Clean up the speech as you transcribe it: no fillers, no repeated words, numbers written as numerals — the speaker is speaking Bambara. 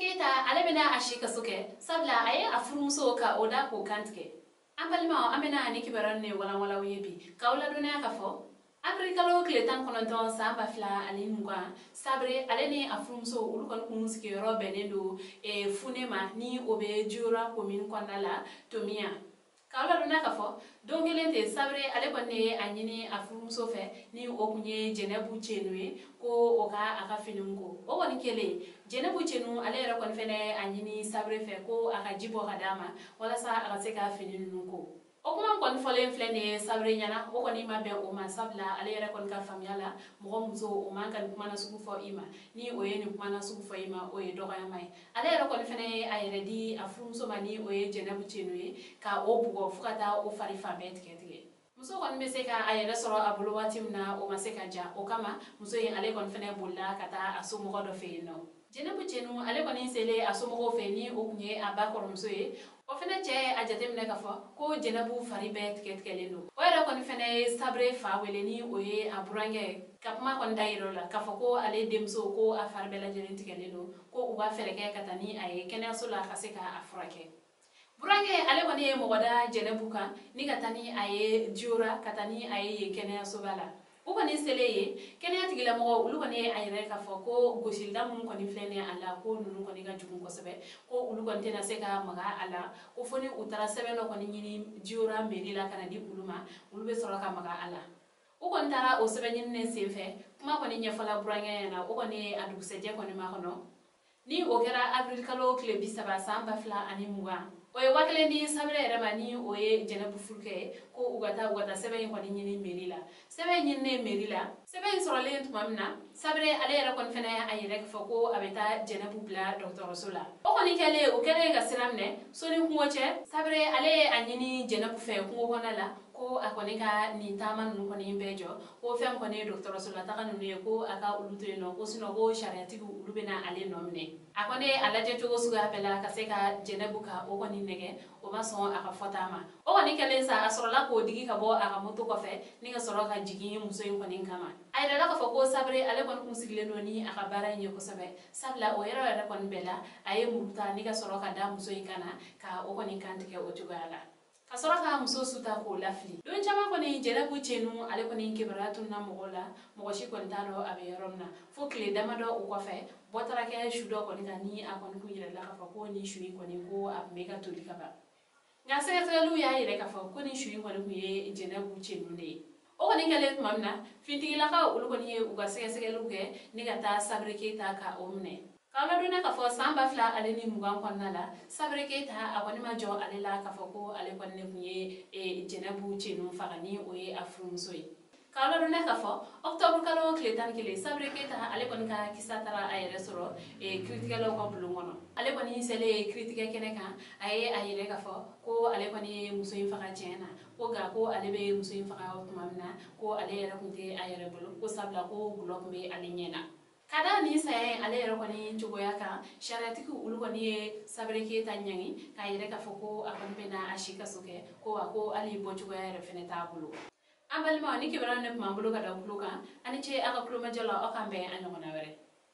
Keyita ale bɛna a si kaso kɛ, sabula a ye a furumuso ka o da k'o kantigɛ. An balimaw, an bɛna ni kibaruya ninnu walanwalan aw ye bi k'aw ladɔnniya k'a fɔ avril kalo tile 19 san 2020, Sabure ale ni a furumuso olu kɔni kun sigiyɔrɔ bɛnnen don Fune ma, ni o bɛ Diyora commune kɔnɔna la, Tomiya. K'aw ladɔnniya k'a fɔ don kelen ten, Sabure ale kɔni ye a ɲini a furumuso fɛ, ni o kun ye Jɛnɛbu Cenu ye, ko o ka a ka finiw ko. O kɔni kɛlen, Jɛnɛbu Cenu ale yɛrɛ kɔni fɛnɛ a ɲini Sabure fɛ ko a ka ji bɔ ka d'a ma walasa a ka se ka fini ninnu ko. O kuma kɔni fɔlen filɛ nin ye Sabure ɲɛna, o kɔni ma bɛn o ma, sabula ale yɛrɛ kɔni ka faamuya la, mɔgɔ muso o man ka nin kuma nasugu fɔ i ma. Ni o ye nin kuma nasugu fɔ i ma, o ye dɔgɔyama ye. Ale yɛrɛ kɔni fɛnɛ ye a yɛrɛ di a furumuso ma, ni o ye Jɛnɛbu Cenu ye, ka o bugɔ fo ka taa o fari fan bɛɛ tigɛ tigɛ. Muso kɔni bɛ se ka a yɛrɛ sɔrɔ a bolo waati min na, o ma se ka ja. O kama muso in ale kɔni fɛnɛ bolila ka taa a somɔgɔ dɔ fɛ yen nɔ. Jɛnɛbu Cenu ale kɔni selen a somɔgɔw fɛ, ni o kun ye a ba kɔrɔmuso ye, o fɛnɛ cɛ ye a jateminɛ k'a fɔ ko Jɛnɛbu fari bɛɛ tigɛ tigɛlen don. O yɛrɛ kɔni fɛnɛ ye Sabure fa wele, ni o ye a burankɛ ye, ka kuma kɔni da yira o la k'a fɔ ko ale denmuso ko a fari bɛɛ lajɛlen tigɛlen don, ko u b'a fɛɛrɛ kɛ ka taa ni a ye kɛnɛyaso la ka se k'a furakɛ. Burankɛ ale kɔni ye mɔgɔ da Jɛnɛbu kan ni ka taa ni a ye Diyora, ka taa ni a ye yen kɛnɛyasoba la. U kɔni selen yen, kɛnɛya tigilamɔgɔw olu kɔni ye a yɛrɛ k'a fɔ ko gosilida minnu kɔni filɛ nin ye a la, ko ninnu kɔni ka jugu kosɛbɛ, ko olu kɔni tɛna se ka maga a la, ko fo ni u taara sɛbɛn dɔ kɔni ɲini Diyora mairie la ka na di olu ma, olu bɛ sɔrɔ ka maga a la. U kɔni taara o sɛbɛn ɲininen senfɛ, kuma kɔni ɲɛfɔla burankɛ ɲɛna, o kɔni ye a dugusɛjɛ kɔni makɔnɔ. Ni o kɛra avril kalo tile 30 san 2020, o ye 1000 di Sabure yɛrɛ ma, ni o ye Jɛnɛbu furukɛ ye, ko u ka taa sɛbɛn in kɔni ɲini mairie la. Sɛbɛn in ɲininen mairie la, sɛbɛn in sɔrɔlen tuma min na, Sabure ale yɛrɛ kɔni fɛnɛ a yɛrɛ fɔ ko a bɛ taa Jɛnɛbu bila dɔgɔtɔrɔso la. O kɔni kɛlen, o kɛlen ka sira minɛ soni kungo cɛ, Sabure ale ye a ɲini Jɛnɛbu fɛ kungo kɔnɔna la ko a kɔni ka nin taama ninnu kɔni bɛɛ jɔ, ko fɛn kɔni ye dɔgɔtɔrɔso la taga ninnu ye, ko a ka olu to yen nɔ, ko sinon ko sariyatigiw olu bɛna ale nɔ minɛ. A kɔni ye a lajɛ cogo suguya bɛɛ la ka se ka Jɛnɛbu ka o kɔni nɛgɛ, o ma sɔn a ka fɔta ma. O kɔni kɛlen sa, a sɔrɔla k'o digi ka bɔ a ka moto kɔfɛ ni ka sɔrɔ ka jigin muso in kɔni kama. A yirala k'a fɔ ko Sabure ale kɔni kun sigilen don ni a ka baara in ye kosɛbɛ, sabula o yɔrɔ yɛrɛ kɔni bɛɛ la, a ye muru ta ni ka sɔrɔ ka da muso in kan na ka o kɔni kantigɛ o cogoya la, ka sɔrɔ ka muso su ta k'o lafili. Don caman kɔni, Jɛnɛbu Cenu ale kɔni kibaruya tununa mɔgɔw la, mɔgɔ si kɔni t'a dɔn a bɛ yɔrɔ min na, fo tile damadɔ o kɔfɛ, bɔ taara kɛ su dɔ kɔni kan, ni a kɔni kun yirala k'a fɔ ko nin su in kɔni ko a tun bɛ ka toli ka ban. Nka sɛgɛsɛgɛliw y'a yira k'a fɔ ko nin su in kɔni kun ye Jɛnɛbu Cenu de ye. O kɔni kɛlen tuma min na, fintigilakaw olu kɔni ye u ka sɛgɛsɛgɛliw kɛ ni ka taa Sabure Keyita ka o minɛ. K'aw ladɔnniya k'a fɔ san 2020 kɔnɔna la, Sabure Keyita a kɔni ma jɔ ale la k'a fɔ ko ale kɔni de kun ye Jɛnɛbu Cenu faga, ni o ye a furumuso ye. K'aw ladɔnniya k'a fɔ octobre kalo tile 11, Sabure Keyita ale kɔni ka kisa taara a yɛrɛ sɔrɔ kiiritigɛlaw ka bulon kɔnɔ. Ale kɔni selen kiiritigɛ kɛnɛ kan, a ye a yɛrɛ k'a fɔ ko ale kɔni ye muso in faga tiɲɛ na, ko nka ko ale bɛ muso in faga tuma min na, ko ale yɛrɛ kun tɛ a yɛrɛ bolo, ko sabula ko gulɔ kun bɛ ale ɲɛ na. Ka da nin saya in ale yɛrɛ kɔni cogoya kan, sariyatigiw olu kɔni ye Sabure Keyita ɲangi k'a yɛrɛ k'a fɔ ko a kɔni bɛna a si kaso kɛ, ko wa ko hali bɔ cogoya yɛrɛ fɛnɛ t'a bolo. An balimaw, ni kibaruya ne tun b'an bolo ka da tulo kan. Ani ce aw ka kulomajɔ la, aw k'an bɛn a ɲɔgɔnna wɛrɛ.